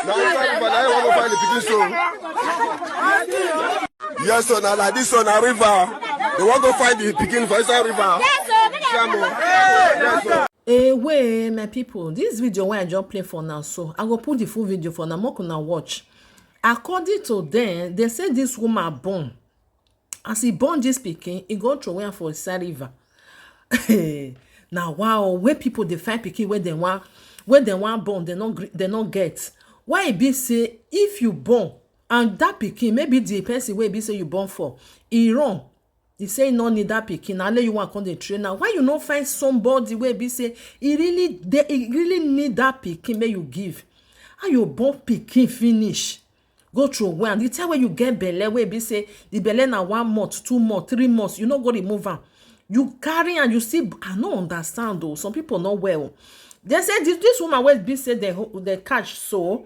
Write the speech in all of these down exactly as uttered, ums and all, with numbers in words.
Na inside river, na you wan go find the pikin so. Yes, so na like this, so na river. They wan go find the pikin for inside river. Yes, so make I Shamo. Yes, so. Ewe, my people, this video wey I just play for now, so I go put the full video for now, make una watch. According to them, they say this woman born. As he born this pikin, he go throw am for inside river. Na wow, where people dey find pikin wey dem wan, wey dem wan born, dem no gree, dem no get. Why e be say if you born and that pikin, maybe the person wey be say you born for, e run, e say e no need that pikin, na only you wan come dey train am. Why you no find somebody wey be say e really dey, e really need that pikin, make you give? How you born pikin finish, go throw away am? The time wey you get belle, wey be say the belle na one month, two months, three months, you no go remove am. You carry am, you see, I no understand o. Some people no well. They say this, this woman wey be say they ho-, they catch so,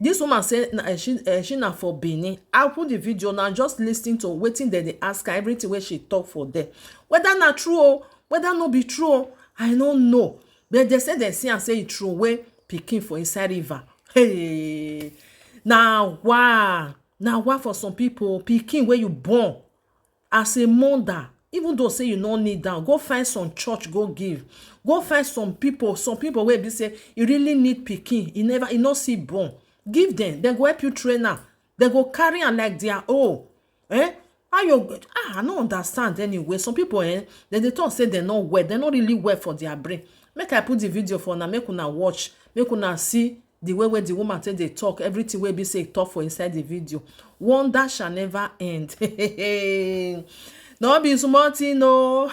this woman say na, eh, she, eh, she na for Benin. I put the video now, just listen to wetin dem dey ask her, everything wey she talk for there. Whether na true o, whether no be true o, I no know. But they say they see am say e throw away pikin for inside river. Hey, na wa, na wa for some people. Pikin wey you born as a mother, even though say you no need am, go find some church, go give. Go find some people, some people wey be say you really need pikin, e never, e no see born. Give them, they go help you train am. They go carry am like their own. Eh? How you, ah, I no understand anyway. Some people, eh, dem dey talk say dem no well, dem no really well for their brain. Make I put the video for una, make una watch, make una see the way wey the woman take dey talk, everything wey be say e talk for inside the video. Wonder shall never end. No be small thing, no.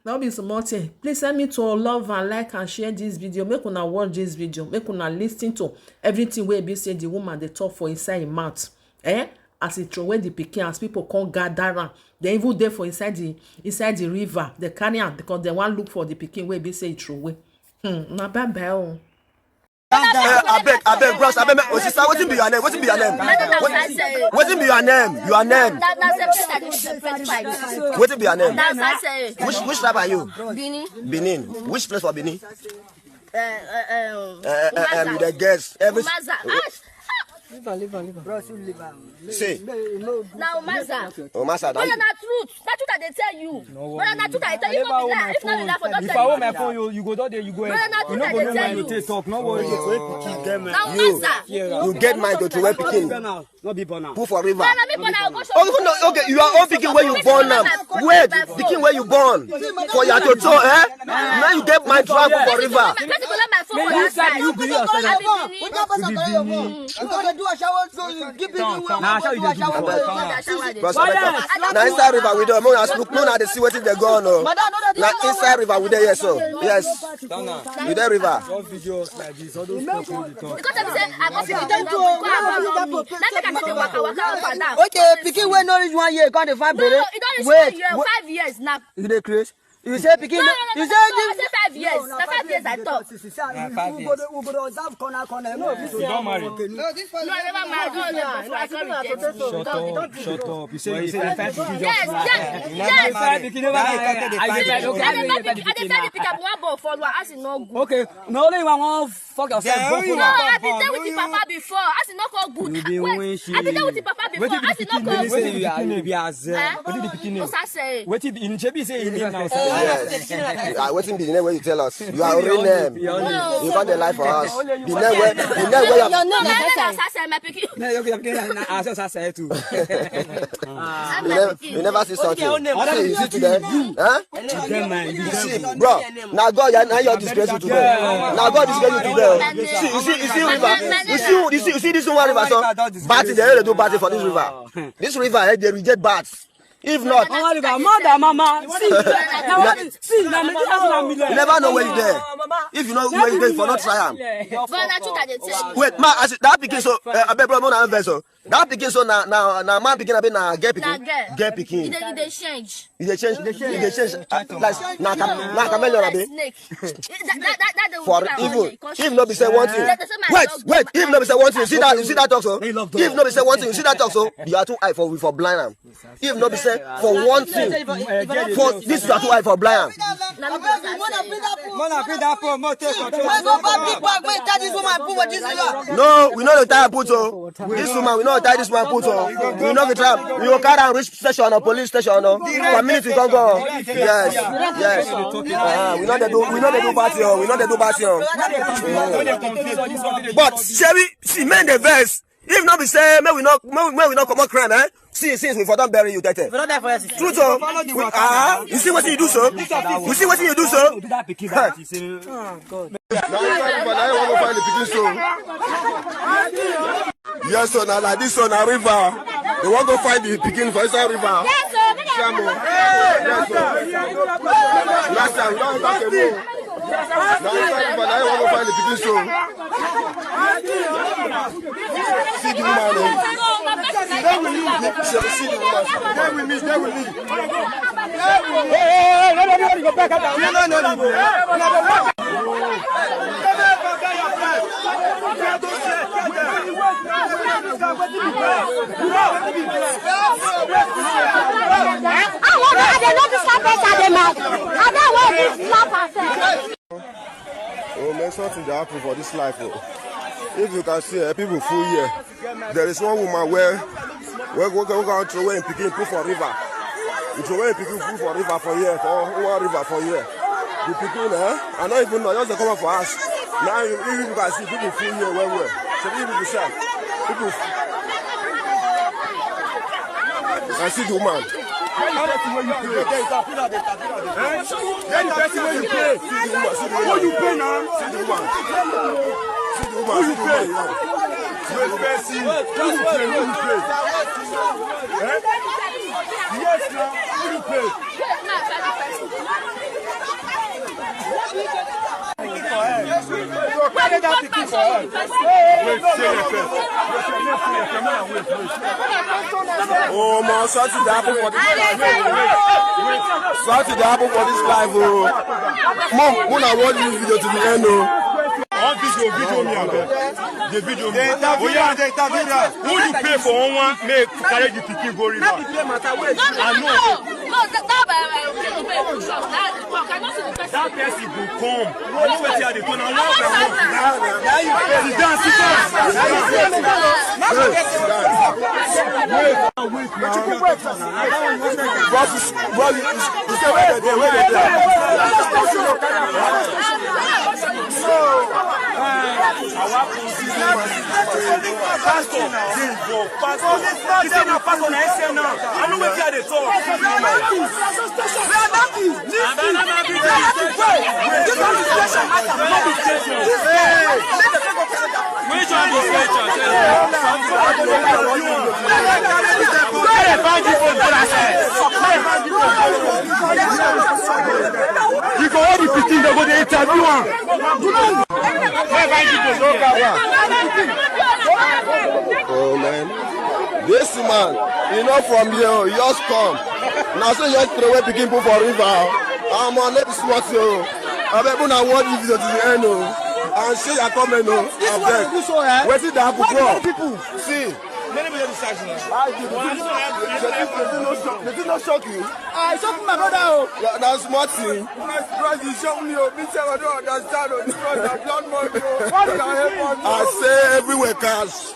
No be small thing. Please help me to love and like and share this video. Make una watch this video. Make una listen to everything wey be say the woman dey talk for inside im mouth. Eh? As e throw away the pikin, as people come gather am, they even dey for inside the, inside the river. They carry am because they wan look for the pikin wey be say e throw away. Hmm, na bye bye o. Eh, abeg, abeg, bros, abeg, me, oh, sister, wetin be your name? Wetin be your name? Wetin, wetin be your name? Your name? Wetin be your name? Which, which tribe are you? Benin. Benin. Which place for Benin? Uh, uh, um, uh, uh, um, the guest. Every Maza. Ah, Leave am, leave am, leave am. Bros, you leave am. See. Make e no do. Na Omaza. Omaza, Brother, na truth. Na truth I dey tell you. Brother, na truth I tell you. If no be lie, if no be lie, for don tell you. If I hold my phone, you, you go don dey, you go. Brother, na truth I dey tell you. Take talk, no worry. Wey pikin get mind. Na Omaza. You get mind to throw away pikin. No be born am. Put for river. Brother, na me born am, go show. Oh, even though, okay, you are all pikin wey you born now. Wait, pikin wey you born for your toto, eh? Now you get mind, travel for river. Person go let my phone for your side. You gree yourself. I be Benin. Which person carry your phone? You go dey do ashawo, so you give people wey wan do ashawo. Bros, abeg, na inside river we dey. Make una look, make una dey see wetin dey go on o. Na inside river we dey here so. Yes. We dey river. Because dem say I go fit dey talk, na make I go dey waka waka up and down. Okay, pikin wey no reach one year, come dey find belle. No, e don reach one year, five years now. You dey craze? You say pikin. No, no, no, no, no, I say five years. Na five years I talk. We go dey, we go dey observe corner, corner. No, this one. No, I never marry. No, no, no, I can't reject. Shut up, shut up. You say you say five pikin. Yes, yes, yes. Five pikin never. I dey find pikin. I dey find pikin. One ball follow. As e no good. Okay, na only one, one fuck yourself. No, I been there with the papa before. As e no come good. Wait, I been there with the papa before. As e no come good. Wetin be the pikin name? Say you are, you be as, uh, wetin be the pikin name? Osase. Wetin be, shebi say him name na Osase. Yes. Ah, wetin be the name wey you tell us? You are real name. You come dey lie for us. The name wey, the name wey your name na Osase, my pikin. No, your pikin na Osase too. You never, you never see something. See, you see today? Huh? You get mind. You see, bro. Na God, na your disgrace you today. Na God disgrace you today. See, you see, you see river. You see, you see, you see this one river so. Batty, they no dey do batty for this river. This river, eh, they reject bats. If not, mama, mama, see, see, na me, na me, na me. You never know where you dey. If you know where you dey, for not try am. But na truth I dey tell you. Wait, ma, as that pikin so, uh, abeg, bro, no na vex o. That pikin so na, na, na man pikin, abi na girl pikin? Na girl. Girl pikin. E dey, e dey change. E dey change. E dey change. Uh, like, na cham-, na chameleon, abi? Snake. That, that, that, that dey for evil. If no be say one thing. Wait, wait. If no be say one thing, you see that, you see that talk so? If no be say one thing, you see that talk so? You are too high for, for blind am. If no be say for one thing, for this you are too high for blind am. Mona, bring that phone. Mona, bring that phone. Mo take control. Why go back big bag? Wait, tie this woman put for this river. No, we no dey tie put o. This woman, we no tie this woman put o. We no go trap. We go carry am reach station or police station o. Community come go. Yes, yes. Uh, we no dey do, we no dey do party o. We no dey do party o. But Sherry, see, men dey vex. If not be say, may we not, may, may we not commit crime, eh? See, since we for don bury you, Tete. We don't die for us. True so. We, ah, you see what you do so? You see what you do so? Huh. Oh God. Now you want to find the pikin so. Yes, sir. Now like this one, a river. They want to find the pikin for inside river. Yes, sir. Yes, sir. Last time, long time ago. Now you want to find the pikin so. See the woman o. See the woman. Dey with me, dey with me. Hey, hey, hey, no, no, no, no, go back up. No, no, no, no. I want to, I dey know this slap person, I dey mad. I don't want this slap person. Oh man, something dey happen for this life o. If you can see, eh, people full here. There is one woman where, where, where, where, where throw away im pikin put for river. He throw away im pikin put for river for here, for one river for here. The pikin, eh? I no even know. I just dey come out for house. Now, if, if you can see, people full here well, well. So people be sharp. People. I see the woman. Where the person wey you pay? Eh? Where the person wey you pay? See the woman, see the woman. Who you pay now? See the woman. See the woman, see the woman, yeah. Where the person? Who you pay? Who you pay? Eh? Yes, now. Who you pay? Wait, say your first. Oh, man, something dey happen for this life. Something dey happen for this life, oh. Mom, una watch this video to the end, oh. On video, video me, abeg. The video me. They interview, oh, yeah, they interview. Who you pay for one, one, make carry the pikin go river? I know. No, that, that, uh, uh, that person go come. I know wetin I dey do. Na one by one. Sit down, sit down. Sit down. Wait, wait, wait. Bros, bros, you say where they dey, where they dey? Pastor, pastor. You say na pastor na S M now. I know wetin I dey talk. We are lucky. Which one be special? You go all the pikin, they go dey interview am. Oh man, this man, he not from here, he just come. Now say you just throw away pikin put for river. I'm on this spot, yo. I bet una watch this video to the end, oh. And say you comment, oh. This one abeg. You do so, eh? Wetin dey happen, bro? People. See. Many people dey search now. I do. They do not shock. They do not shock you. I shock my brother, oh. Yeah, that's smart thing. That's surprise you shock me, oh. Me sef, I don't understand, oh. This one na blood money, oh. What can help us? I say everywhere cash.